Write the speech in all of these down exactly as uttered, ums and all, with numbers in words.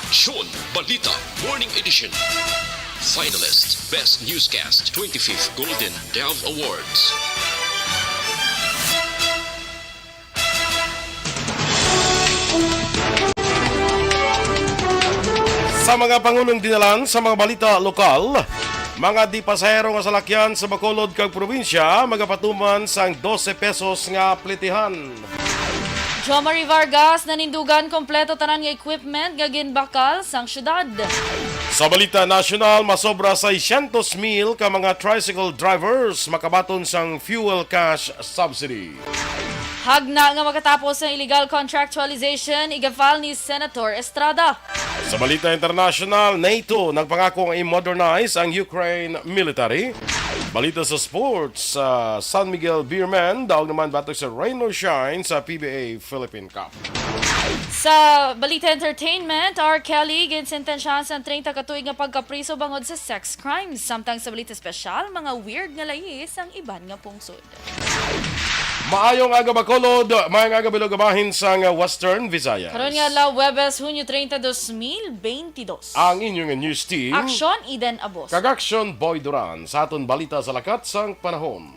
Aksyon Balita Morning Edition. Finalist, Best Newscast, twenty-fifth Golden Dove Awards. Sa mga pangunong dinalan sa mga balita lokal, mga di pasahero nga salakyan sa Bacolod kag probinsya magapatuman sang dose pesos nga plitihan. Jomari Vargas, nanindugan kompleto tanan nga equipment nga ginbakal sang syudad. Sa balita nasyonal, masobra seiscientos mil ka mga tricycle drivers makabaton sang fuel cash subsidy. Hagna nga makatapos ang illegal contractualization, igafal ni Senator Estrada. Sa balita internasyonal, NATO nagpangako nga i-modernize ang Ukraine military. Balita sa sports, sa San Miguel Beermen, daog naman batok sa Rain or Shine sa P B A Philippine Cup. Sa balita entertainment, R. Kelly ginsentensyahan sa treinta ka tuig nga pagkapriso bangod sa sex crimes. Samtang sa balita espesyal, mga weird nga layi sang iban nga pungsod. Maayong aga, Bacolod. Maayong aga, Bilog, bahin sang Western Visayas. Karon nga adlaw, Huwebes, Hunyo treinta, dos mil beintidos. Ang inyong news team, Aksyon, Eden Abos. Kag Aksyon, Boy Duran. Sa aton balita sa lakat sang panahon.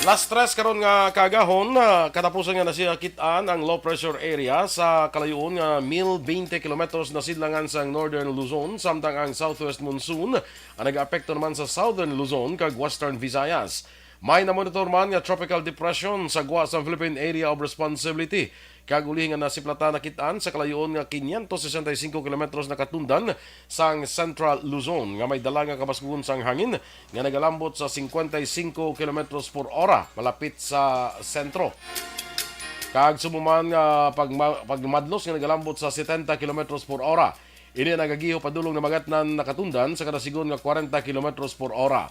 Las tres karon nga kaagahon, ah, katapusan nga nasakit-an ang low pressure area sa kalayuon nga mil bente kilometros na sidlangan sang Northern Luzon, samtang ang southwest monsoon ang nagaapekto naman sa Southern Luzon kag Western Visayas. May namonitor man nga tropical depression sa gwa sa Philippine Area of Responsibility, kag ulihi nga nasiplatan, nakit-an sa kalayuon nga quinientos sesenta y cinco kilometros na katundan sang Central Luzon, nga may dala nga kabaskugon sang hangin nga nagalambot sa cincuenta y cinco kilometros por hora malapit sa sentro. Kag subong man nga pagma-, pagmadlos nga nagalambot sa setenta kilometros por hora. Ini nagagiho padulong na magatnan nakatundan sa kada sigon nga kwarenta kilometros por hora.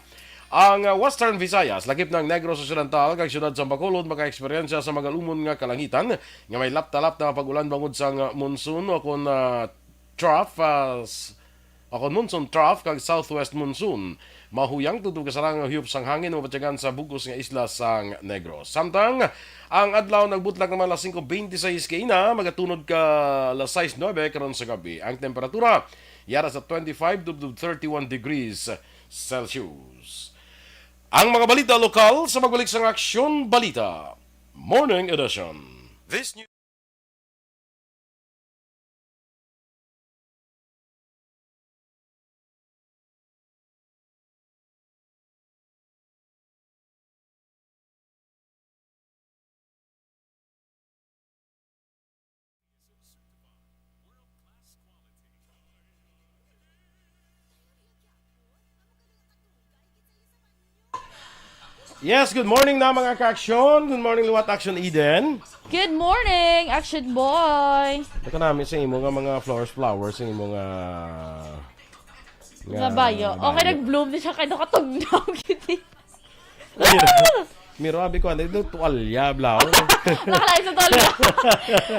Ang, ah, Western Visayas, lakip na ang Negros Occidental kag siyudad sa Bacolod, makaeksperyensya sa magalumon nga kalangitan nga may lapta-lapta nga pag-ulan bangod sang, ah, monsoon o kon, ah, trough, ah, s-, o kon monsoon trough kag southwest monsoon. Mahuyang tubtob kasarang nga hiyop sang hangin mabatyagan sa bug-os nga isla sang Negros. Samtang ang adlaw nagbutlak naman alas singko beintiseis kaina, magatunod ka alas sais nuebe karon sa gabi. Ang temperatura yara sa twenty-five to thirty-one degrees Celsius. Ang mga balita lokal sa pagbalik sang Aksyon Balita Morning Edition. This news Yes, good morning na, mga ka-aksyon. Good morning liwat, Aksyon Eden. Good morning, Action Boy. Ito nami sa imo nga mga flowers, flowers, sa imo nga, nga Nga bayo. Bayo. Okay, nag-bloom din siya kay nakatugnaw, gid. Miro, abi ko, ano, ito, tuwalya, bla. Nakalain sa tuwalya.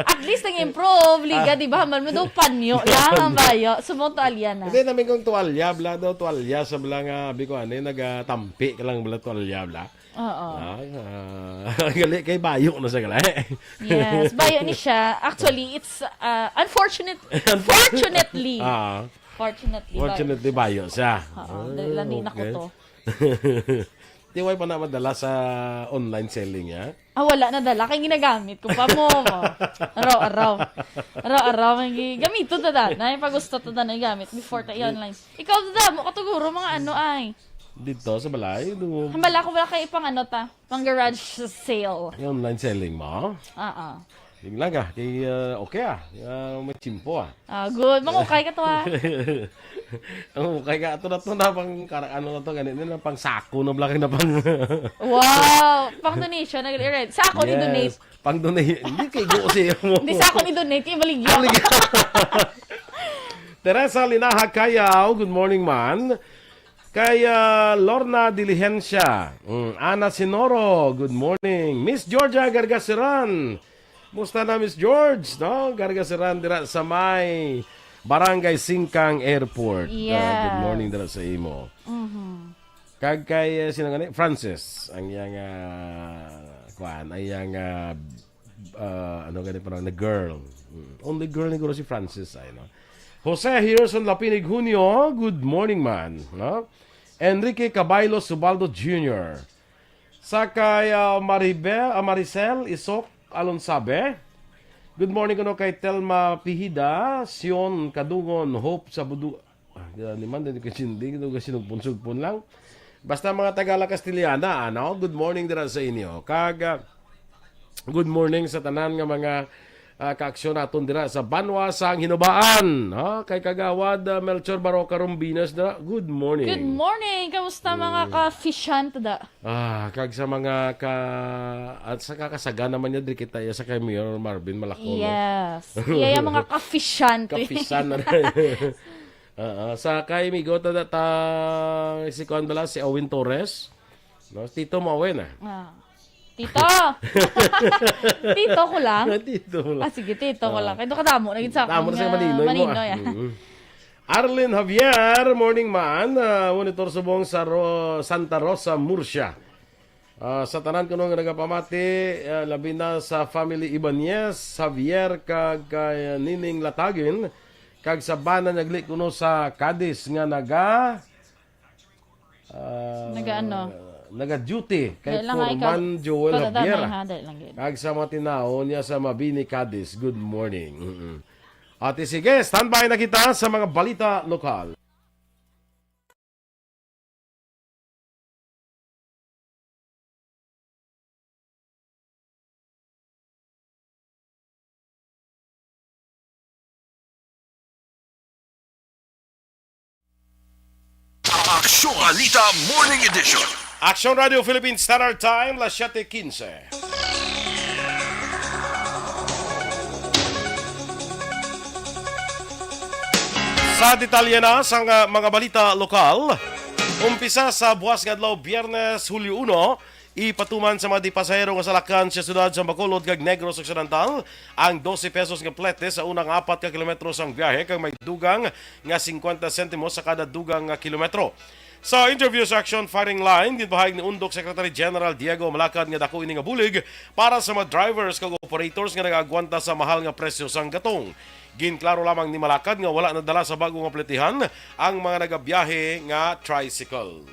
At least, nag-improve. Liga, di ba? Haman mo daw, panyo lang ang bayo. Sumong tuwalya na. Hindi, namin kong tuwalya, bla, daw, tuwalya sa bla nga, abi ko, ano, nagatampi ka lang, bla, tuwalya, bla. Oo. Ah, ah, gali kay bayo na sa gali. Yes, bayo ni siya. Actually, it's, uh, unfortunate. Unfortunate. Fortunately. Ah. Fortunately, Fortunately, bayo siya. Bayo siya. Oo, dahil lami na ko Okay. to. Di, way pa na madala sa online selling, ha? Ah, wala na dala. Kaya ginagamit ko pa mo. Araw-araw. Araw-araw. May gi-, gamito ta dana. Yung pag gusto ta dana, gamit. Before ta i-online. Ikaw, dada, mo katuguro mga ano ay. Dito sa balay, do. Hambala ko wala kayo pang ano ta. Pang garage sale. Yung online selling mo? Oo. Yung lang ah, kay, ah, okay ah. Ah, may tsimpo ah. Ah, good. Mangukay ka to ah. Ang ukay ka, ato na to na pang kara-, ano na to, ganito na, pang sako na, black na pang Wow! Pang donation, nag-, sa ako ni Yes. donate. Pang donate. Hindi kay go siya mo. Hindi sa ako ni donate, kay baligya. Baligya. Teresa Linaha Cayaw, good morning, man. Kay, ah, Lorna Diligencia, mm, Ana Sinoro, good morning. Miss Georgia Gargaseran, musta na, Miss George? No? Gargaseran dira sa may Barangay Singkang Airport. Ah, good Yes. morning dira sa imo. Mhm. Kag kay, eh, sino gani? Francis, ang iyang, ah, kuan, ang iyang, ah, ah, ano gani parang na girl. Mm. Only girl ni guro si Francis ay, no? Jose Herson Lapinig Junio, good morning, man. No? Enrique Cabaylo Subaldo Junior. Sa kay, ah, Maribel, ah, Maricel Isok Alonsabe. Good morning kuno kay Telma Pihida, Sion Kadungon, Hope sa Budu-, ah, ni man, di ko sindi, di ko sinugpon-sugpon lang. Basta mga Tagalog Kastiliana, ano? Good morning dira sa inyo. Kag, ah, good morning sa tanan nga mga, ah, kaaksyon naton dira sa banwa sang Hinubaan. Ha? Kay Kagawad, ah, Melchor Baroca Rombinas dira. Good morning. Good morning. Kamusta mga Mm. ka-fishant da? Ah, kag sa mga ka-, at sa kakasaga naman niya, diri kita iya sa kay Mayor Marvin Malacon, no? Yes. Iya yung mga kafishante. Kapisan na. Oo, sa kay Migo, ta, ta, si kuan bala, si Owen Torres. No, Tito mo, Owen, ah. Ah. Tito! Tito ko lang. Tito mo lang. Ah, sige, tito ko Ah. lang. Kaya kadamo na gid sa Damo akong, na sa ah, Maninoy mo, ah. Maninoy, ah. Mm. Arlene Javier, morning man. Ah, monitor subong sa Ro-, Santa Rosa, Murcia. Ah, sa tanan kuno nga nagapamati, ah, labi na sa family Ibanez, Javier, kag kay Nining Latagin, kag sa bana nagli kuno sa Cadiz nga naga, ah, Nagaano? naga-duty kay Dali lang, ay, Foreman kag-, Joel kag-, Javier. Dali lang, ha, dali lang, gid. Kag sa mga tinawo niya sa Mabini, Cadiz. Good morning. Mm-mm. Ate, sige, standby na kita sa mga balita lokal. Aksyon Balita Morning Edition. Aksyon Radio Philippines Standard Time, las siete quince. Sa detalye na sang, ah, mga balita lokal, umpisa sa buwas nga adlaw, Biyernes, Hulyo uno, ipatuman sa mga di pasahero nga salakyan sa siyudad sa Bacolod kag Negros Occidental ang dose pesos nga plete sa unang apat ka kilometro sang biyahe kag may dugang nga singkwenta sentimos sa kada dugang nga kilometro. Sa interview sa Action Firing Line, ginpahayag ni Undok Secretary General Diego Malacad nga dako ini nga bulig para sa mga drivers kag operators nga nagaagwanta sa mahal nga presyo sang gatong. Ginklaro lamang ni Malacad nga wala nadala sa bago nga pletihan ang mga nagabiyahe nga tricycle.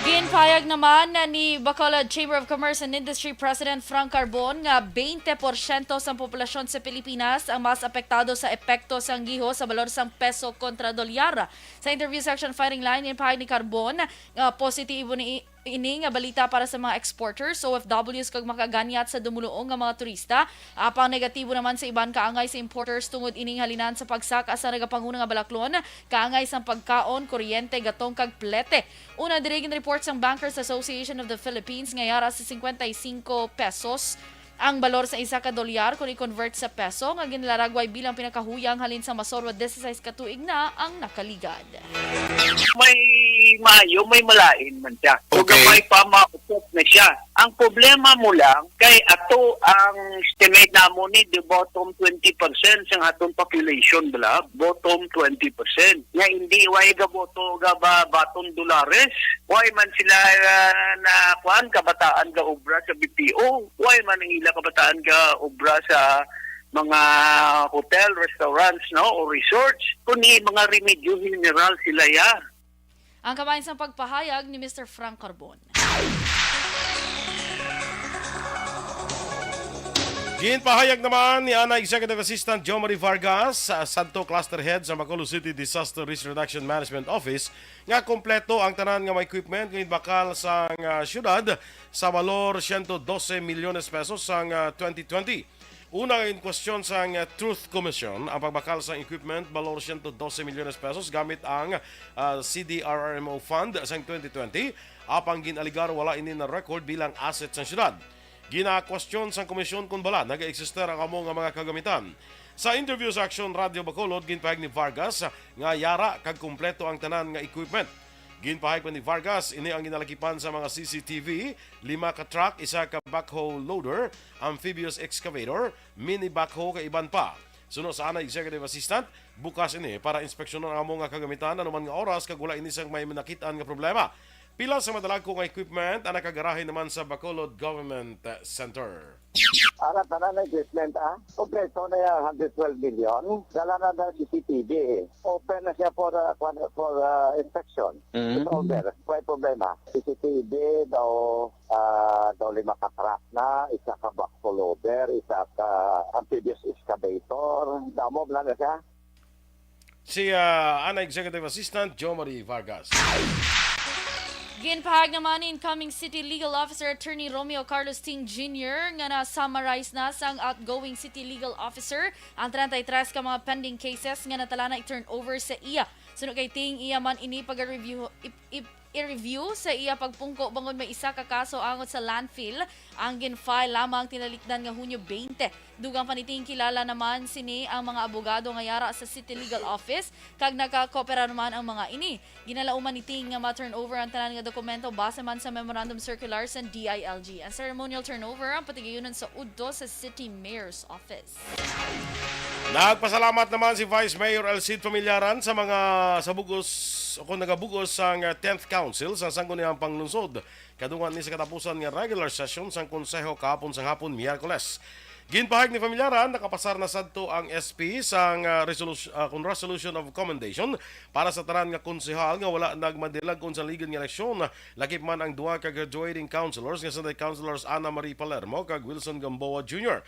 Ginpahayag naman ni Bacolod Chamber of Commerce and Industry President Frank Carbon nga twenty porsyento sang populasyon sa Pilipinas ang mas apektado sa epekto sang giho sa balor sang peso kontra dolyar. Sa interview sa Action Firing Line, ginpahayag ni Carbon nga positibo ni ini nga balita para sa mga exporters, O F Ws, kag makaganyat sa dumuluong nga mga turista. Apang negatibo naman sa iban kaangay sa importers tungod ining halinan sa pagsaka sa nagapanguna nga balaklon, kaangay sang pagkaon, kuryente, gatong, kag plete. Una diri, ginreport sang Bankers Association of the Philippines nga yara sa singkwenta y singko pesos ang balor sa isa ka dolyar kon i-convert sa peso nga ginalaragway bilang pinakahuyang halin sa masorwa disisais ka tuig na ang nakaligad. May maayo, may malain man siya. So, okay. Gamay pa, maupok na siya. Ang problema mo lang, kay ato ang estimate namo ni the bottom twenty percent sang atong population, bala, bottom twenty percent. Nga hindi, way gaboto, ga ba, baton dolares. Way man sila, ah, na, kuan, kabataan ga obra sa B P O. Way man ang ila kabataan ga obra sa mga hotel, restaurants, no, o resorts. Kundi mga remedyo general sila, ya. Ang kamay sang pagpahayag ni Mister Frank Carbon. Ginpahayag naman ni ana Executive Assistant Jo Marie Vargas, sa Santo Cluster Head sa Bacolod City Disaster Risk Reduction Management Office, nga kompleto ang tanan nga mga equipment nga ginbakal sang, ah, syudad sa balor siyento dose milyones pesos sang, ah, twenty twenty. Una nga in question sang, ah, Truth Commission ang pagbakal sang equipment balor siyento dose milyones pesos gamit ang, ah, C D R R M O fund sang twenty twenty, apang gin-alegar wala ini na-record bilang asset sang syudad. Ginakwestiyon sang komisyon kon bala naga-existe ang amo nga mga kagamitan. Sa interview sa Aksyon Radio Bacolod, ginpahayag ni Vargas nga yara kag kompleto ang tanan nga equipment. Ginpahayag pa ni Vargas, ini ang ginalakipan sa mga C C T V, lima ka truck, isa ka backhoe loader, amphibious excavator, mini backhoe, kag iban pa. Suno sa ana Executive Assistant, bukas ini para inspeksyonon ang amo nga kagamitan anuman nga oras kag wala ini sang may nakit-an nga problema. Pila sa madalagko nga equipment ang nakagarahe naman sa Bacolod Government Center? Ara, tanan na equipment, ah. Kompleto na yung hundred twelve million. Dala na na C C T V, eh. Open na siya for, uh, for, uh, inspection. Mm. It's over. May problema. C C T V daw, ah, daw lima ka truck na, isa ka backhoe loader, isa ka amphibious excavator. Damo na na siya. Si, ah, Ana Executive Assistant Jo Marie Vargas. Ginpahayag naman ni incoming City Legal Officer Attorney Romeo Carlos Ting Junior nga na-summarize na sang outgoing City Legal Officer ang treinta y tres ka mga pending cases nga natala na i-turnover sa iya. Suno kay Ting, iya man ini pag-review, ip- ip- i-review sa iya pagpungko bangod may isa ka kaso angot sa landfill ang gin-file lamang tinalikdan nga Hunyo twenty. Dugang pa ni Ting, kilala naman sini ang mga abogado nga yara sa City Legal Office kag nakakoopera naman ang mga ini. Ginalauman ni Ting nga ma-turnover ang tanan nga dokumento base man sa memorandum circular sa D I L G. Ang ceremonial turnover ang patigayunon sa udto sa City Mayor's Office. Nagpasalamat naman si Vice Mayor Elcid Familiaran sa mga sa bugos o kung nagabugos sang, ah, tenth Council sa Sangguniang Panglungsod. Kadungan ni sa katapusan nga regular session sang Konseho kahapon sang hapon, Miyerkules. Ginpahayag ni Familiaran, nakapasar na sadto ang S P sang, ah, resolus-, ah, kun resolution of commendation para sa tanan nga konsehal nga wala nagmadilag-on sa ligid nga eleksyon, lakip man ang duha ka graduating councilors nga sanday Councilors Ana Marie Palermo kag Wilson Gamboa Junior.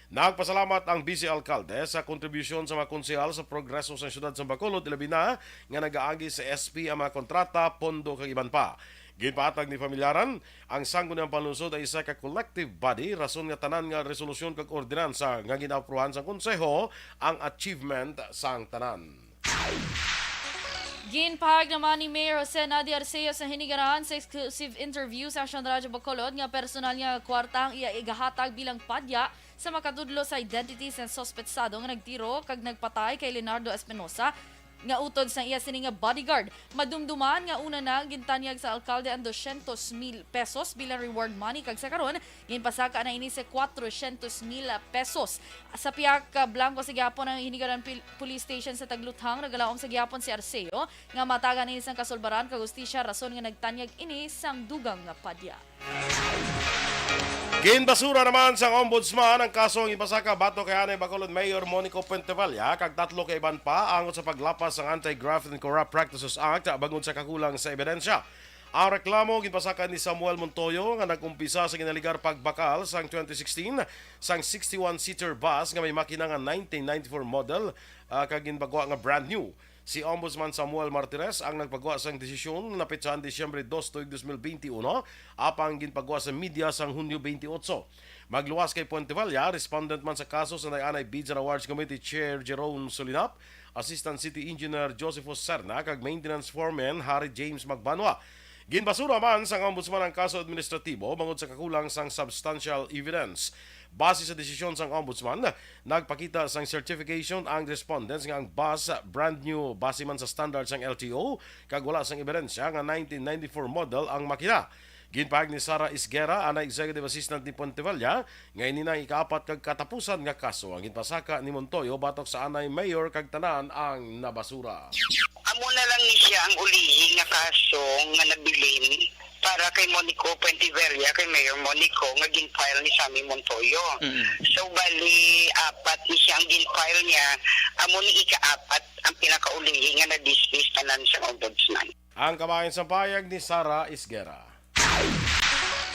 Nagpasalamat ang Vice Alkalde sa kontribusyon sa mga konsehal sa progreso sa siyudad sa Bacolod, ilabi na nga nagaagi sa S P ang mga kontrata, pondo kag iban pa. Ginpahatag ni Familiaran, ang Sangguniang Panlungsod ay isa ka collective body, rason nga tanan nga resolusyon kag ordinansa nga ginaapruhan sang Konseho ang achievement sang tanan. Ginpahayag naman ni Mayor Jose Nadi Arceo sa hinigaran sa exclusive interview sa Aksyon Radyo Bacolod nga personal nga kwarta ang iya igahatag bilang padya sa makatudlo sa identity sa suspetsado nga nagtiro kag nagpatay kay Leonardo Espinosa, nga utod sa iya sini nga bodyguard. Madumduman nga una na gintanyag sa alkalde ang dosyentos mil pesos bilang reward money, kag sa karon ginpasaka na ini sa kwatrosyentos mil pesos. Sa pihak ka blanco sa gihapon ang Hinigaran Pil-, Police Station sa Tagluthang, nagalaom sa gihapon si Arceo nga matagan ini sang kasulbaran kag hustisya, rason nga nagtanyag ini sang dugang nga padya. Ginbasura naman sang Ombudsman ang kaso nga ipasaka batok kay anay Bacolod Mayor Monico Puentevalla kag tatlo ka iban pa angot sa paglapas sang Anti-Graft and Corrupt Practices Act bangod sa kakulang sa ebidensya. Ang reklamo ginpasaka ni Samuel Montoyo nga nag-umpisa sa ginaligar pagbakal sang twenty sixteen sang sixty-one seater bus nga may makina nga nineteen ninety-four model, ah, kag ginpagwa nga brand new. Si Ombudsman Samuel Martires ang nagpagwa sang desisyon nga napetsahan Disyembre dos tuig dos mil benti uno, apang ginpagwa sa media sang Hunyo benti otso. Magluwas kay Puentevalla, respondent man sa kaso sanday anay Bids and Awards Committee Chair Jerome Solinap, Assistant City Engineer Josephus Serna, kag Maintenance Foreman Harry James Magbanwa. Ginbasura man sang Ombudsman ang kaso administratibo bangod sa kakulang sang substantial evidence. Base sa desisyon sang Ombudsman, nagpakita sang certification ang respondents nga ang bus brand new base man sa standard sang L T O kag wala sang ebidensya nga nineteen ninety-four model ang makina. Ginpahayag ni Sara Isguera, anay executive assistant ni Puentevalla, nga ini na ang ikaapat kag katapusan nga kaso ang ginpasaka ni Montoyo batok sa anay mayor kag tanan ang nabasura. Amo na lang ni siya ang ulihi nga kaso nga nabilin para kay Monico Puentevella, kay Mayor Monico, nga gin-file ni Sammy Montoyo. Mm. So, bali, apat ni siya ang gin-file niya. Amo ni ikaapat ang pinakaulihi nga na-dismiss tanan sa Ombudsman. Ang kabahin sa payag ni Sara Isguera.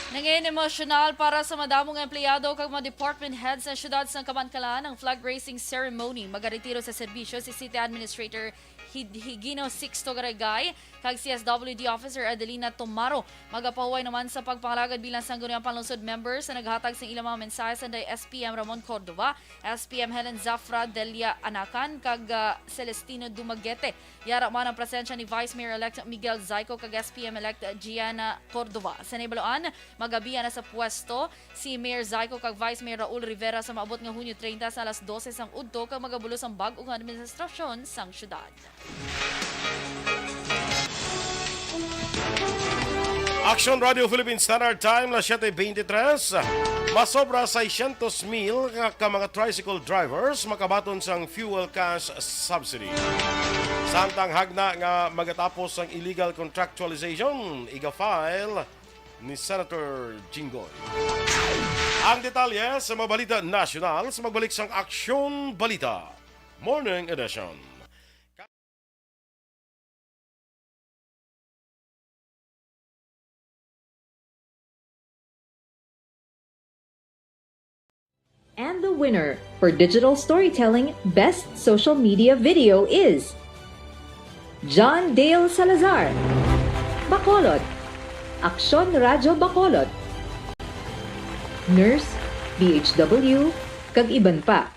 Nangin emosyonal para sa madamo nga empleyado kag mga department heads sa siyudad sang Kamankalan ang flag raising ceremony. Magaretiro sa serbisyo si City Administrator Hid-, Higino Sixto Garagay kag C S W D Officer Adelina Tomaro. Magapahuway naman sa pagpangalagad bilang Sangguniang Panlungsod member sa naghatag sa ilang mga mensahe sanday S P M Ramon Cordova, S P M Helen Zafra Delia Anacan, kag, ah, Celestino Dumaguete. Yara man ang presensya ni Vice Mayor-elect Miguel Zayco kag S P M-elect Gianna Cordova. Sa nahibaluan, magabiya na sa pwesto si Mayor Zayco kag Vice Mayor Raul Rivera sa maabot nga Hunyo treinta sa alas dose sang udto kag magabulos ang bag-o nga administrasyon sang syudad. Action Radio Philippine Standard Time, las siete veintitrés. Pasobra seiscientos mil ka, ka mga tricycle drivers makabaton sang fuel cash subsidy. Samtang hagna nga magatapos ang illegal contractualization, iga-file ni Senator Jinggoy. Ang detalye sa mga balita nasyonal sa magbalik sang Aksyon Balita Morning Edition. And the winner for digital storytelling best social media video is John Dale Salazar, Bacolod, Aksyon Radyo Bacolod, Nurse, B H W, kag iban pa.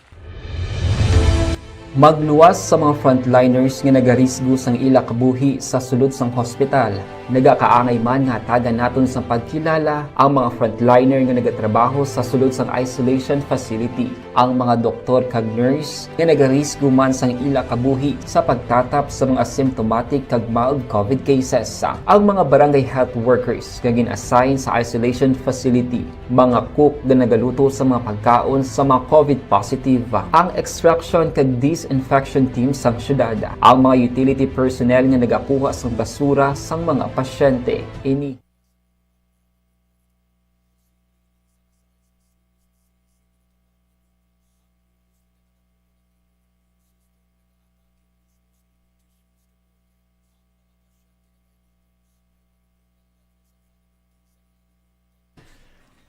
Magluwas sa mga frontliners nga nagarisgo sang ila kabuhi sa sulod sang hospital. Nagakaangay man nga hatagan naton sang pagkilala ang mga frontliner nga nagatrabaho sa sulod sang isolation facility, ang mga doktor kag nurse nga nagarisgo man sang ila kabuhi sa pagtatap sa mga asymptomatic kag mild COVID cases, ang mga barangay health workers nga gin-assign sa isolation facility, mga cook nga nagaluto sa mga pagkaon sa mga COVID positive, ang extraction kag disinfection team sang syudad, ang mga utility personnel nga nagakuha sang basura sang mga pasyente. Ini.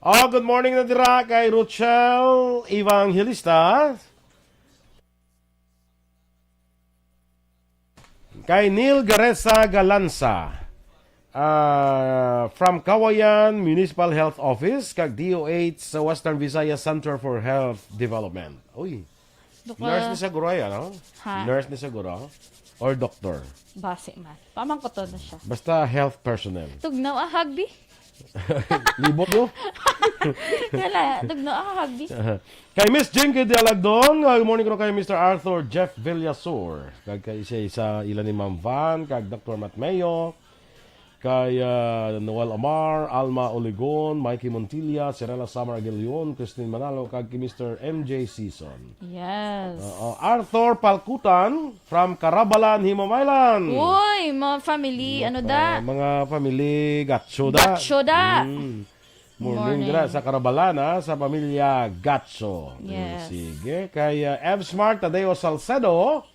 Oh, good morning na dira kay Rochelle Evangelista. Kay Neil Garesa Galanza, ah, from Kawayan Municipal Health Office kag D O H sa Western Visayas Center for Health Development. Uy, Doktor. Nurse ni siguro ay, ano? Ha? Nurse ni siguro? Or doctor? Base man. Pamangkoton na siya. Basta health personnel. Tugnaw ahag, bi. Libot nyo? Wala, tugnaw ahag, bi. Kay Miss Jinky Dialagdong, uh, good morning ko kay Mister Arthur Jeff Villasur. Kag kay siya sa ila ni Ma'am Van, kag Doctor Matmeo, kay uh, Noel Amar, Alma Oligon, Mikey Montilla, Cirela Samar Aguilion, Christine Manalo, kag kay Mister M J Season. Yes. Uh, Arthur Palkutan from Carabalan, Himamaylan. Uy, mga family, ano da? Ah, mga family Gatcho da. Gatcho da. Mm. Morning, Morning. dira sa Carabalan, ha, sa pamilya Gatcho. Mm, Yes. Sige. Kay uh, Ev Smart Tadeo Salcedo,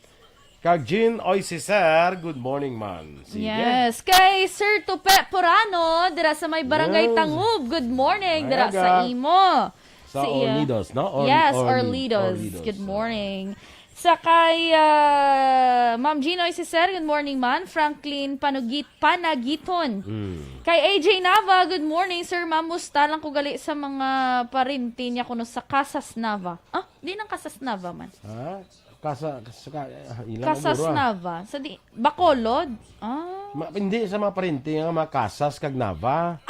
kag Jean Oisiser, good morning, man. Sige. Yes. Kay Sir Tupe Purano, dira sa may Barangay Yes. Tangub. Good morning, dira Maaga. sa imo. Sa Si, uh, Ornidos, no? Or- yes, Orni- Orlidos. Orlidos. Good morning. Sa kay uh, Ma'am Gino Isiser, good morning, man. Franklin Panugit, Panagiton. Mm. Kay A J Nava, good morning, sir. Ma'am, musta lang ko gali sa mga parente niya kuno sa Casas Nava. Ah, di nang Casas Nava man. Ha? Kasa, kasa, ka, ah, ilan ang Casas mura? Nava. Sa di, Bacolod? Ah. Ma, hindi sa mga parente nga mga Casas kag Nava.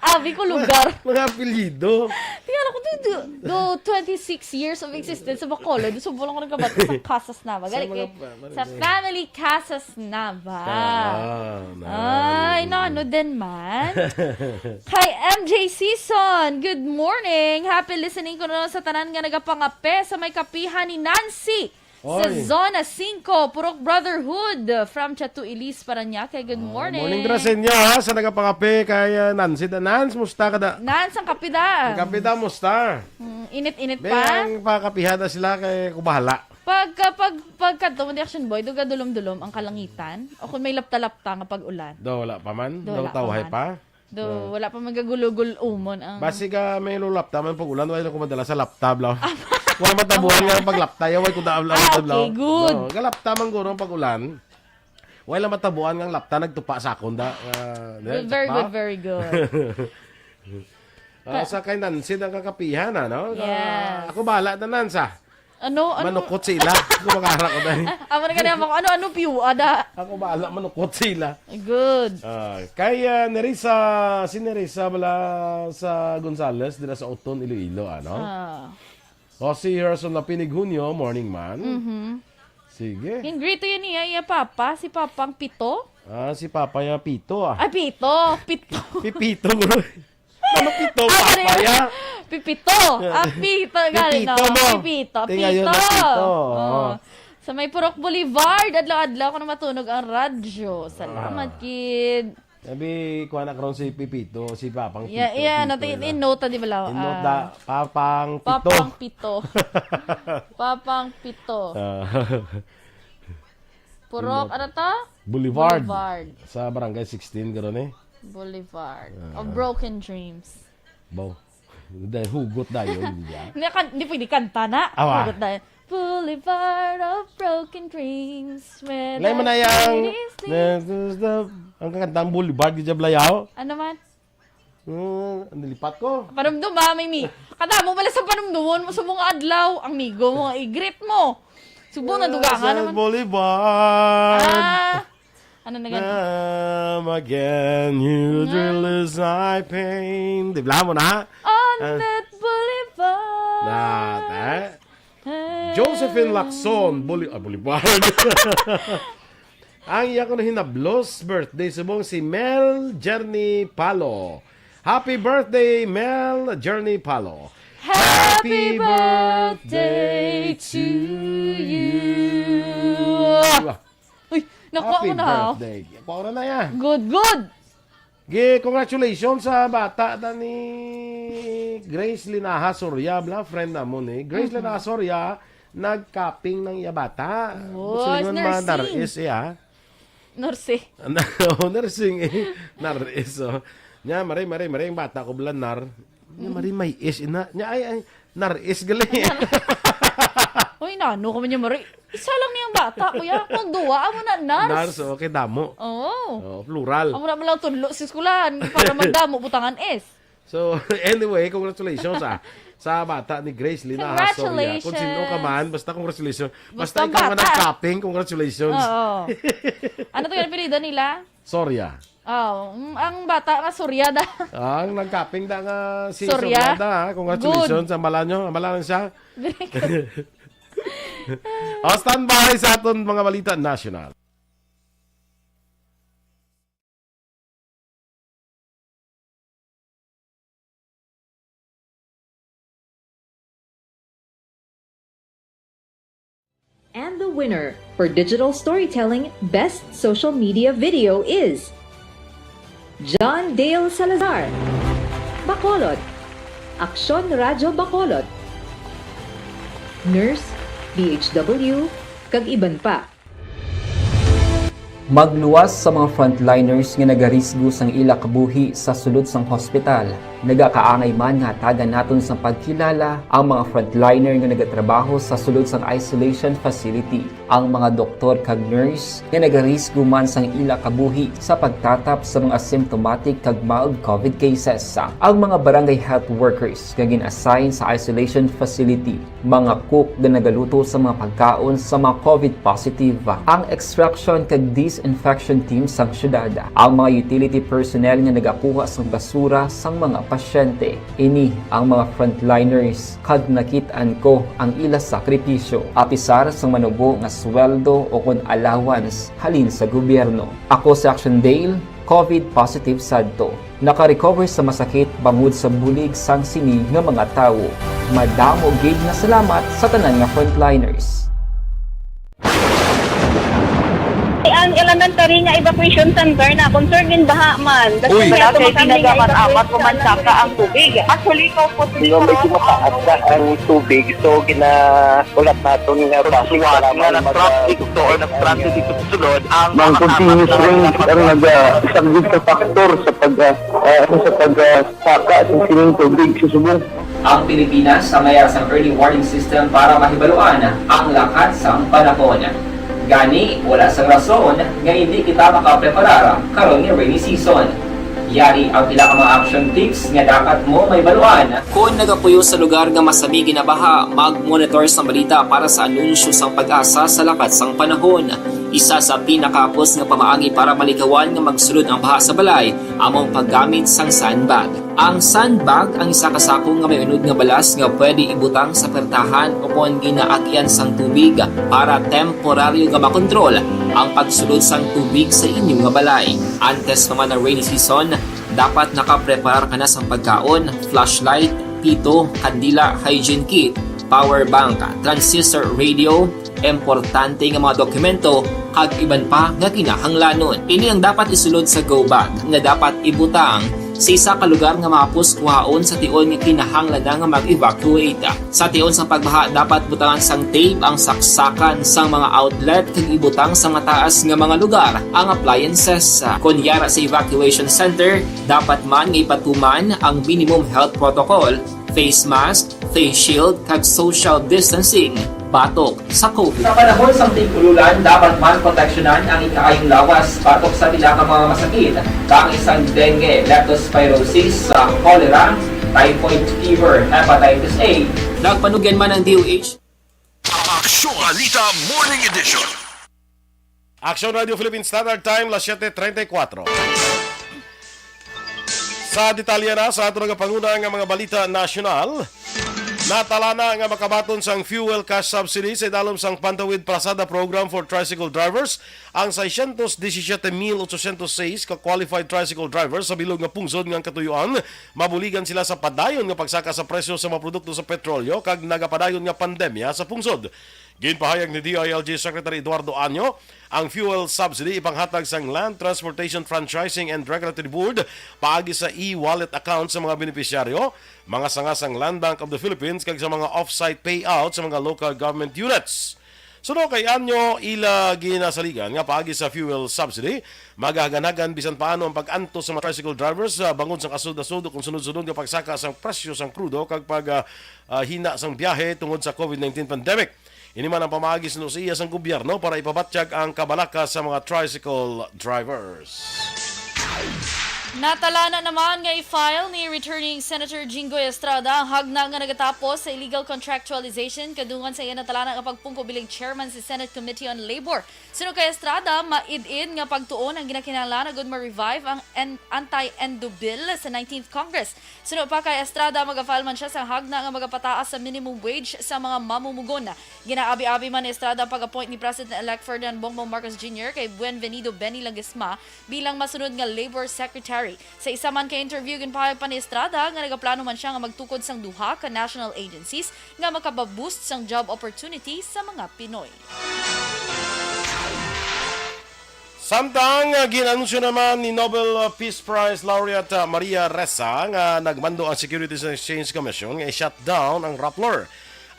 Abi ko lugar. Mga apelyido. Tingnan ko, do, do, do twenty-six years of existence sa Bacolod. Subo lang ko nagkabat sa Casas Nava. Sa Galing mga eh. pa- mga Sa family Casas Nava. Ah, na. Ay, no, ano din man. Kay M J Season, good morning. Happy listening ko na sa tanan nga nagapangape sa may kapihan ni Nancy. Sa Oy. Zona Cinco, Purok Brotherhood, from Chato Ilis, Parañaque. Good morning. Morning, dira sa inyo, ha, sa nagapangape kay uh, Nancy. Da Nans, musta ka da? Nans, ang kape da. Ang kape da, musta? Mm, init-init Be, pa. Ang pakapihada sila kay kubahala. Pag, pag, pagkadto mo di Action Boy, duga dulom-dulom ang kalangitan. O kung may lapta-lapta nga pag-ulan. Do, wala pa man? Do, Do, wala pa tawhay man. pa? Do, wala pa magagulugol umon ang... Basi ka may lulapta man pag ulan, wala ko madala sa lapta, bla. Wala man tabuhan nga ang paglapta, ya, wala ko da, wala Ah, ko da, okay, good. No, galapta man guro ang pag-ulan. Wala man tabuhan nga ang lapta nagtupa sa akon da. Ah, di, Good, very pa? good, very good. Ah, sa kay Nancy ang kakapihan, ano? Yes. Ako bahala na, Nancy. Ano, ano? Manukot sila. Ako makahara ko dahil. Amo na gani ako, ano, ano, piwa da? Ako bahala, manukot sila. Good. Ah, kay ah, Nerissa, si Nerissa bala sa Gonzales, dira sa Oton, Iloilo, ano? Ah. O si Herson Lapinig Junio, morning man. Mhm. Sige. Yung grito yun niya, iya papa, si papang pito. Ah, si Papa ya Pito, ah. Ay, pito, pito. Pipito, bro. Ano pito, Ah, papa, ya? Pipito. Ah, pito, gani, no? Pipito mo. Pipito. Tingayo na Pito. pito, oo. Oo. Sa may Purok Boulevard, adlaw-adlaw ko na matunog ang radyo. Salamat, Ah. kid. Sabi, kuha na karon si Pipito, si Papang Yeah, Pito, yeah, Pito, natin yun. in-note, di ba, Lau? In-note Ah. na, Papang Pito. Papang Pito. Papang Pito. Ah. Purok, In-note. ano to? Boulevard. Boulevard. Sa Barangay sixteen, karon eh. Boulevard Ah. of Broken Dreams. Bo. Dahil hugot dayon, di ba? Hindi kan-, hindi pwede kanta na. Awa. Hugot na. Boulevard of broken dreams, where Lay mo the na yang city sleeps. This is the, ang kakanta ang Boulevard, di Jablayaw? Ano man? Hmm, ang nilipat ko. Panumdum, ha, Mimi. Kadamo pala sa panumdumon mo sa mga adlaw. Ang migo mo, i-greet mo. Subo na dugangan Sa naman. Boulevard. Ah. Ano na gani? Come again, you Na. thrill is my pain. Di ba mo na? On Ah. that boulevard. Na, eh? Hey. Josephine Lacson, Boli-, ah, Boulevard. Ang iya kuno hinablos birthday subong si Mel Journey Palo. Happy birthday, Mel Journey Palo. Happy Happy birthday birthday to to you. you. Uy, nakuha Happy mo na, oh. birthday. Kuha ko na na yan. Good, good. Gi, congratulations sa bata na ni Grace Linaha Soria, bla, friend namon ni Grace Mhm. Linaha Soria, nagkaping ng iya bata. Oh, Gusto niyo man nursing. Naris iya. Nurse. Oh, nursing eh. Naris, oh. Nya, mare, mare, mare, ang bata ko bla nar. Nya, mare, may is, ina. Nya, ay, ay, naris, gali. Uy, nano ka man niya, Marie? Isa lang niyang bata, kuya. Kung duwa, amo na, nurse. Nurse, okay, damo. Oo. Oh, plural. Amo na man lang tudlo sa eskwelahan para magdamo butangan S. So, anyway, congratulations, ah, sa bata ni Grace Lina Hasoria. Kung sino ka man, Congratulations. Basta congratulations. Basta Basta ikaw nga bata. Nagkaping, congratulations. Oo. Ano to yung apelyido nila? Soria. Oh, mm, ang bata nga Soria da. Ang nagkaping da nga si Soria. Soria da, ha? Congratulations. Good. Ang bala nyo, ang bala lang siya. Very good. O, standby sa aton mga balita national. And the winner for digital storytelling best social media video is John Dale Salazar, Bacolod, Aksyon Radyo Bacolod, Nurse, D H W, kag iban pa. Magluwas sa mga frontliners nga nagarisgo sang ila kabuhi sa sulod sang hospital. Nagakaangay man nga hatagan naton sang pagkilala ang mga frontliner nga nagatrabaho sa sulod sang isolation facility, ang mga doktor kag nurse nga nagarisgo man sang ila kabuhi sa pagtatap sa mga asymptomatic kag mild covid cases, ang mga barangay health workers nga gin-assign sa isolation facility, mga cook nga nagaluto sa mga pagkaon sa mga covid positive, ang extraction kag disinfection team sang syudad, ang mga utility personnel nga nagakuha sang basura sang mga pasyente. Ini ang mga frontliners, kag nakit-an ko ang ila sakripisyo, apisar sang manubo nga sweldo o kon allowance halin sa gobyerno. Ako si Action Dale, covid positive sadto. Naka-recover sa masakit bangod sa bulig sang sini nga mga tawo. Madamo gid nga salamat sa tanan nga frontliners. Ang elementary nga evacuation center na concerned din baha man. Uy. Wala kay tinaga man amat ko man saka ang tubig. Actually, ko po Di ba may tumataas na ang tubig, so gina-, ulat naton nga traffic Suwat para nga may nag-traffic mag-, to or nag-transit dito sa sulod, ang Ang continuous rain ang naga-, isang gid ka factor sa pag, ah, ah, sa pag, ah, saka sa sining tubig sa subong. Ang Pilipinas ang mayar sang early warning system para mahibaluan ang lakat sang panahon. Gani, wala sang rason nga hindi kita makapreparar karon nga rainy season. Yari ang pila ka mga action tips nga dapat mo mahibaluan. Kon nagapuyo sa lugar nga masami ginabaha, mag-monitor sang balita para sa anunsyo sang PAGASA sa lakat sang panahon. Isa sa pinakahapos nga pamaagi para malikawan nga magsulod ang baha sa balay amo ang paggamit sang sandbag. Ang sandbag ang isa ka sako nga may unod nga balas nga pwede ibutang sa pertahan o kon ginaagyan sang tubig para temporaryo nga makontrol ang pagsulod sang tubig sa inyo nga balay. Antes pa man ang rainy season, Dapat nakapreparar ka na sang pagkaon, flashlight, pito, kandila, hygiene kit, power bank, transistor radio, importante nga mga dokumento, kag iban pa nga kinahanglanon. Ini ang dapat isulod sa go bag nga dapat ibutang sa isa ka lugar nga mahapos kuhaon sa tion nga kinahanglan na nga mag-evacuate. Sa tion sang pagbaha, dapat butangan sang tape ang saksakan sang mga outlet kag ibutang sa mataas nga mga lugar ang appliances. Kon yara sa evacuation center, dapat man nga ipatuman ang minimum health protocol, face mask, face shield, kag social distancing batok sa COVID. Sa panahon sang tig-ululan, dapat man proteksyonan ang ikaayong lawas batok sa pila ka mga masakit, kaangay sang dengue, leptospirosis, sa cholera, typhoid fever, hepatitis A. Nagpanugyan man ang D O H. Aksyon Balita Morning Edition. Action Radio Philippine Standard Time, las siete treinta y cuatro. Sa detalye na sa ato nagapanguna nga mga balita nasyonal, natalana nga makabaton sang fuel cash subsidy sa idalom sang Pantawid Pasada Program for Tricycle Drivers ang seiscientos diecisiete mil ochocientos seis ka qualified tricycle drivers sa bilog nga pungsod nga ang katuyuan mabuligan sila sa padayon nga pagsaka sa presyo sa mga produkto sa petrolyo kag nagapadayon nga pandemya sa pungsod. Ginpahayag ni D I L G Secretary Eduardo Año, ang fuel subsidy ipanghatag sang Land Transportation Franchising and Regulatory Board paagi sa e-wallet account sa mga benepisyaryo, mga sanga sang Land Bank of the Philippines kag sa mga off-site payout sa mga local government units. Suno kay Año, ila ginasaligan nga paagi sa fuel subsidy, magahaganhagan bisan paano ang pag-antos sa mga tricycle drivers, ah, bangod sang asod-asod o kung sunod-sunod nga pagsaka sang presyo sang krudo kag pag, ah, ah, hina sang biyahe tungod sa COVID nineteen pandemic. Ini man ang pamaagi suno sa iya sang gobyerno para ipabatyag ang kabalaka sa mga tricycle drivers. Natalana naman nga i-file ni Returning Senator Jinggoy Estrada ang hagna nga nagatapos sa illegal contractualization kadungan sa iya natalana nga pagpungko bilang chairman sa Senate Committee on Labor. Suno kay Estrada, maid-id nga pagtuon ang ginakinahanglan agud ma-revive ang en-, anti-endo bill sa nineteenth Congress. Suno pa kay Estrada, maga-file man sia sa hagna nga magapataas sa minimum wage sa mga mamumugon. Ginaabi-abi man ni Estrada ang pag-appoint ni President-elect Ferdinand Bongbong Marcos Junior kay Buenvenido Benny Laguesma bilang masunod nga Labor Secretary. Sa isa man ka interview, ginpahayag pa ni Estrada nga nagaplano man sia nga magtukod sang duha ka national agencies nga makaba-boost sang job opportunity sa mga Pinoy. Samtang, ah, gin-anunsyo naman ni Nobel, ah, Peace Prize laureate, ah, Maria Ressa nga nagmando ang Securities and Exchange Commission nga i-shutdown ang Rappler.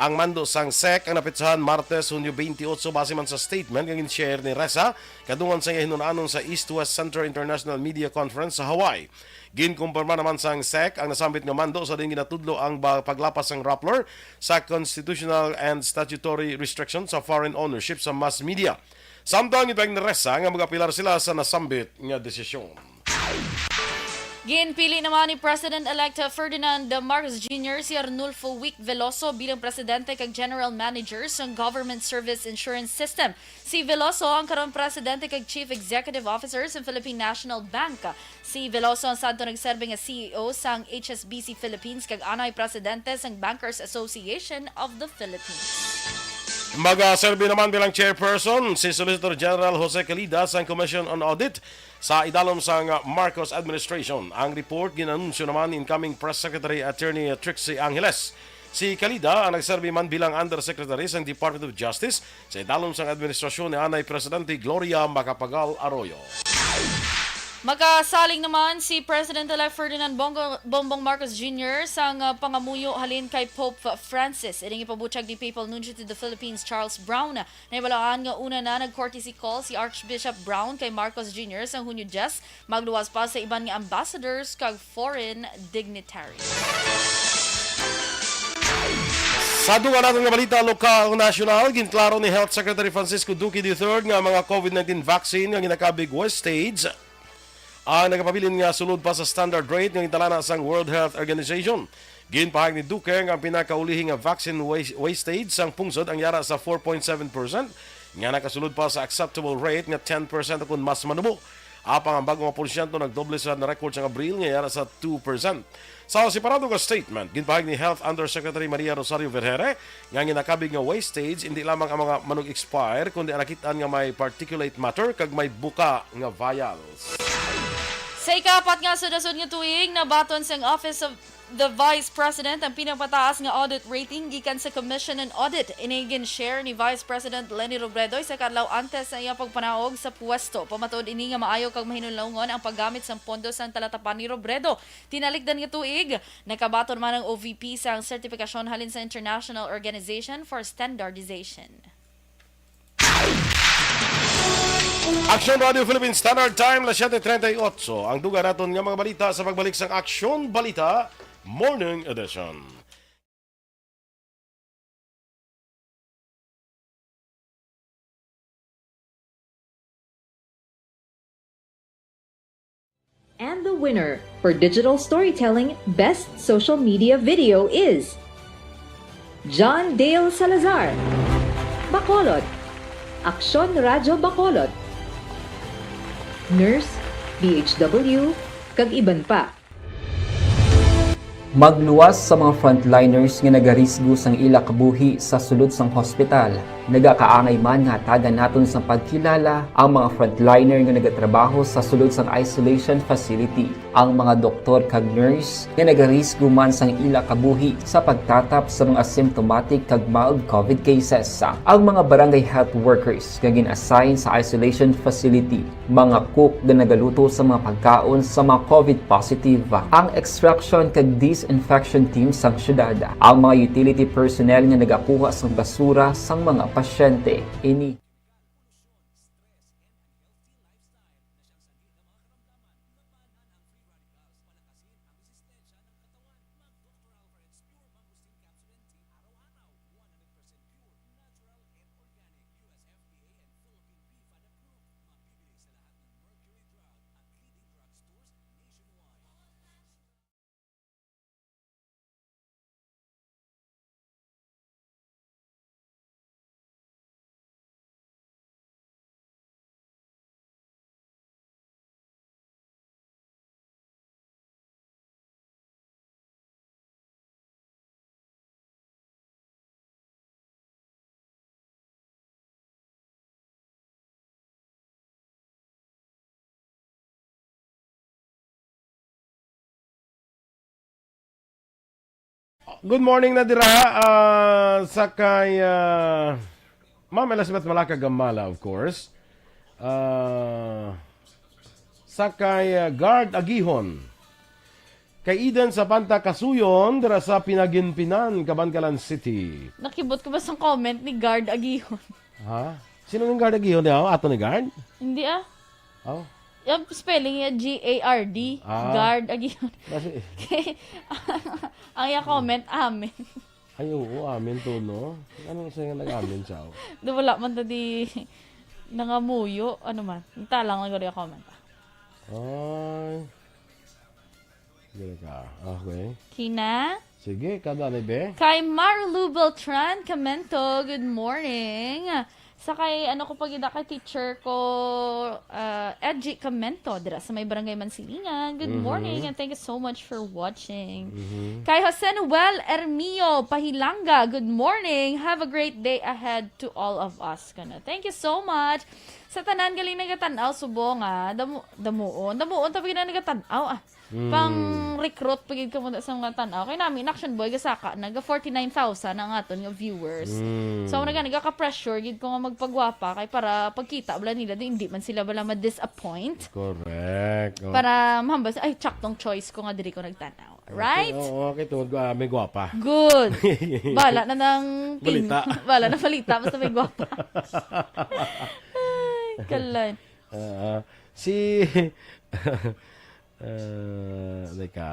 Ang mando sang sec ang napetsahan Martes, Hunyo twenty-eight, base man sa statement nga gin-share ni Ressa kadungan sa iya hinuon-anon sa East West Center International Media Conference sa Hawaii. Ginkumpirma naman sang sec ang nasambit nga mando sa diin ginatudlo ang ba-, paglapas sang Rappler sa constitutional and statutory restrictions sa foreign ownership sa mass media. Samtang ginpahayag ni Ressa nga mag-apelar sila sa nasambit nga desisyon. Ginpili naman ni President-elect Ferdinand Marcos Junior si Arnulfo Wick Veloso bilang presidente kag general manager sang Government Service Insurance System. Si Veloso ang karon presidente kag chief executive officer sang Philippine National Bank. Si Veloso ang sadto nagserbi nga C E O sang H S B C Philippines kag anay presidente sang Bankers Association of the Philippines. Magaserbi naman bilang chairperson si Solicitor General Jose Calida sang Commission on Audit sa idalom sang Marcos administration. Ang report gin-anunsyo naman ni incoming Press Secretary Attorney Trixie Angeles. Si Calida ang nagserbi man bilang Undersecretary sang Department of Justice sa idalom sang administrasyon ni anay Presidente Gloria Macapagal Arroyo. Makasalig naman si President-elect Ferdinand Bongo, Bongbong Marcos Junior sang, uh, pangamuyo halin kay Pope Francis. Ining ipabutyag ni Papal Nuncio to the Philippines, Charles Brown. Nahibaluan nga una na nag-courtesy call si Archbishop Brown kay Marcos Junior sang Hunyo diyes, magluwas pa sa iban nga ambassadors kag foreign dignitaries. Sa dugang naton nga balita, lokal ug nasyonal, ginklaro ni Health Secretary Francisco Duque the third nga mga COVID nineteen vaccine nga ginakabig wastage ang nagapabilin nga sulod pa sa standard rate nga gintalana sang World Health Organization. Ginpahayag ni Duque nga ang pinakaulihi nga vaccine wa-, wastage sang pungsod ang yara sa four point seven percent nga nakasulod pa sa acceptable rate nga ten percent ukon mas manubo. Apang ang bag-o nga porsyento nagdoble sa na-record sang Abril nga yara sa two percent. Sa separado nga statement, ginpahayag ni Health Undersecretary Maria Rosario Vergeire nga ang ginakabig nga wastage indi lamang ang mga manug-expire, kundi ang nakit-an nga may particulate matter kag may buka nga vials. Sa ikaapat nga sudasud nga tuig, nabaton sang Office of the Vice President ang pinakmataas nga audit rating gikan sa Commission on Audit. Ini gin-share ni Vice President Leni Robredo isa ka adlaw antes sa iya pagpanaog sa pwesto. Pamatuod ini nga maayo kag mahinulungon ang paggamit sang pondo sang talatapan ni Robredo. Tinalikdan nga tuig, nakabaton man ang O V P sang sertifikasyon halin sa International Organization for Standardization. Aksyon Radio Philippine Standard Time, las siete treinta y ocho. Ang dugang naton nga mga balita sa pagbalik sang Aksyon Balita Morning Edition. And the winner for digital storytelling best social media video is John Dale Salazar, Bacolod, Aksyon Radyo Bacolod, Nurse, D H W, kag iban pa. Magluwas sa mga frontliners nga nagarisgo sang ila kabuhi sa sulod sang hospital. Nagakaangay man nga hatagan naton sang pagkilala ang mga frontliner nga nagatrabaho sa sulod sang isolation facility, ang mga doktor kag nurse nga nagarisgo man sang ila kabuhi sa pagtatap sa mga symptomatic kag mild covid cases, ang mga barangay health workers nga gin-assign sa isolation facility, mga cook nga nagaluto sa mga pagkaon sa mga covid positive, ang extraction kag disinfection team sang syudad, ang mga utility personnel nga nagakuha sang basura sang mga pasyente. Ini Good morning na dira, ah, sa kay, ah, Ma'am Elizabeth Malaka Gamala, of course. Ah, sa kay, ah, Guard Agihon. Kay Eden sa Panta Kasuyon, dira sa Pinaginpinan, Kabankalan City. Nakibot ko ba sang comment ni Guard Agihon? Ha? Sino yung Guard Agihon? Di ako? Ato ni Guard? Hindi ah. Oh. Yung spelling niya G A R D. Ah. Guard Agihon. Basi- Ang iya comment, amen. Ay, oo, amen to, no? Ano siya nga nag-amen siya? Oh? Do wala man to di nangamuyo. Ano man? Ita lang nagari comment. Ay. Dili ka. Okay. Kina? Sige, kada ni be. Kay Marlu Beltran Camento, good morning. Sa kay, ano ko pag ida kay teacher ko, ah, Edgy Camento, dira sa may Barangay Mansilingan. Good Mhm. morning and thank you so much for watching. Mhm. Kay Jose Noel Ermio Pahilanga, good morning. Have a great day ahead to all of us. Kana. Thank you so much. Sa tanan galing nagatan-aw, subong, ah. Damu-, damuon. Damuon, tabi na nagatan-aw, ah. Mm. Pang-recruit pa gid kamo sa mga tan-aw. Kay nami, in Action Boy, gasaka na, ga forty-nine thousand ang aton nga viewers. Mm. So, naga, nagaka-pressure gid ko nga magpagwapa kay para pagkita bala nila, di, hindi man sila bala ma-disappoint. Correct. Oh. Para mahambal sa, "Ay, tsaktong choice ko nga diri ko nagtan-aw." Right? Okay, oo, okay, tungod ko, ah, may gwapa. Good. Bala na ng pin-, Balita. Bala na balita, basta may gwapa. Ay, kalay. Ah, si, ah, teka,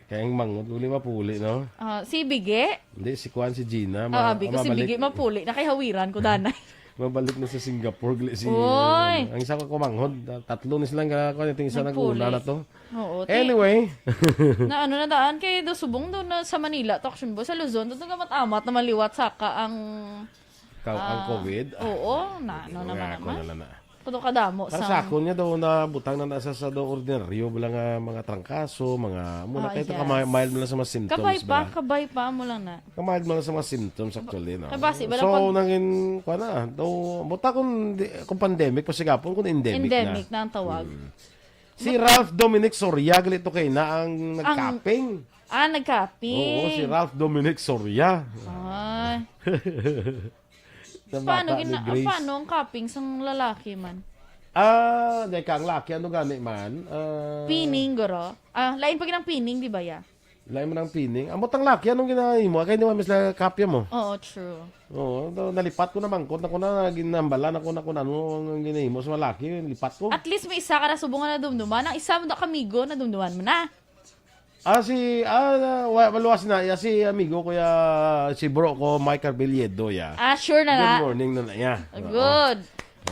kayang manghod, uli mapuli, no? Ah, si Bige? Hindi, si Kwan, si Gina. Ah, ma-, abi ko si mabalik. Bige mapuli. Nakaihawiran ko, danay. Mabalik na sa Singapore, gali si, Uy! Ang isa ko kumanghod, tatlo ni silang ka-, kwan, itong isa Nagpuli. Nag-una na to. Oo, ti-, Anyway. Na ano na daan, kay do subong do na sa Manila, to action boy, sa Luzon, do gamat-amat naman liwat saka ang Ka-, ang ah, covid? Oo, na, ano Nga, naman ako naman. Na lang na. Kuno kadamo Para sa sa akon nga daw na butang na nasa sa daw ordinaryo bala nga mga trangkaso, mga, muna Ah, kayo to ka yes. mi-, mild mo lang sa mga symptoms Kabay pa, bala. Kabay pa mo lang na. Ka mild mo lang sa mga symptoms actually, no? Kay basi, bala So, pag nangin, kuha na, daw, buta kung, di, kung pandemic, pasigapon kung endemic na. Endemic na ang tawag. Mm. Si Ralph Dominic Soria, gali to kay na ang nagkaping. Ah, nagkaping. Oo, si Ralph Dominic Soria. Ah. Sa paano, bata ni gina, Grace. Paano ang kaping sang lalaki man? Ah, di ka ang laki, ano gani man? Ah, Pining, guro. Ah, lain pa ginang pining, di ba, ya? Lain man ang pining. Amo tang laki, anong ginahimo? Kaya di man misla kapya mo. Oo, true. Oo, to, nalipat ko na mangkot na ko na, ginambalan ako na kung ano ang ginahimo sa laki, lipat ko. At least may isa ka na subong nga nadumduman. Ang isa mo da kamigo, nadumduman mo na. Ah, si, ah, wa-, maluwas na, ya, si amigo ko, ya, si bro ko, Mike Carbiliedo, ya. Ah, sure na na. Good morning na na, ya. Oo. Good.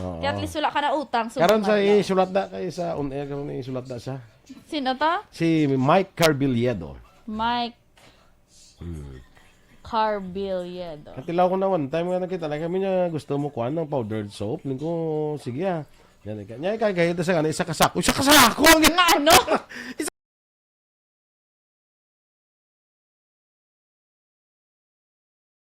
Oo. Kaya at least wala ka na utang sa Karon sa mga isulat na kay sa on air, karon na isulat na siya. Sino to? Si Mike Carbiliedo. Mike Hmm. Carbiliedo. Katilaw ko na one time nga nakita na kami niya gusto mo kuan ng powdered soap. Ning ko, sige ah. Yan ka. Nya kay kay sa gani isa ka sako. Isa ka sako ang Nga ano?